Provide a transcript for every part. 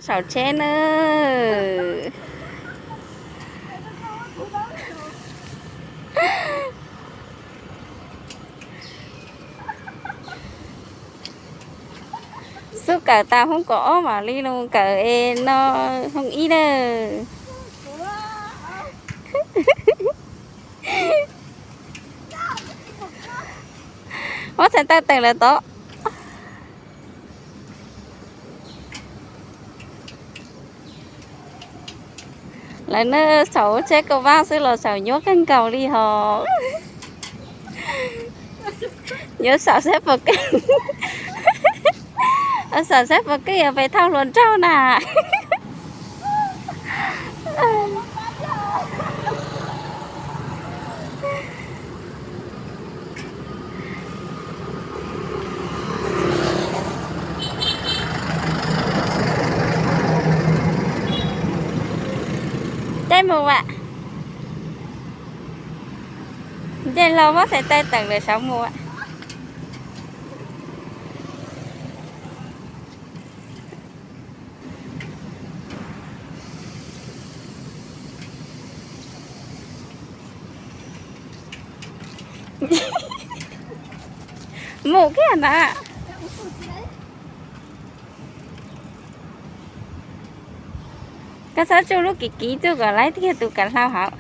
Saum tsheb na. Xub kawm tas hoob kaum ob mam li los kawm es no hoob ib na. Muab txhais taw teem lawm tod. Lawv na, saum tsheb kaum vaj xwb los saum nyuaj kawg nkaus li hos. Yuav saum saib puas keej, saum saib puas keej yuav pes thauj hluas nraug na. Caij mus as. Nce hlo muab txhais taw teem lawm sawv mus as. Mus kiag ntag. Koj txhob tsuj lub kiv kiv tsuj kom laib kiag tus kav hlau hauv.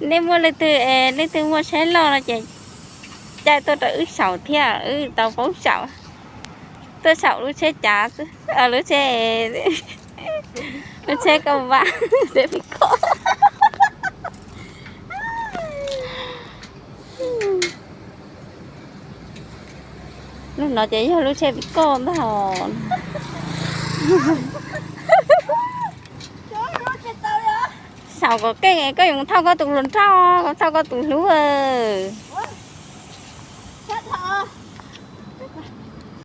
Nej muaj leej twg, leej twg muaj tsheb loj no ces caij tuaj rau wb saum thiab wb tau paub saum. Tuaj saum lub tsheb cav xwb, lub tsheb, lub tsheb kaum vaj, tsheb pib koj. Lub no ces yog lub tsheb pib koj ntag. Saum kom keej koj yuav thauj koj tus hluas nraug, thauj koj tus hlub.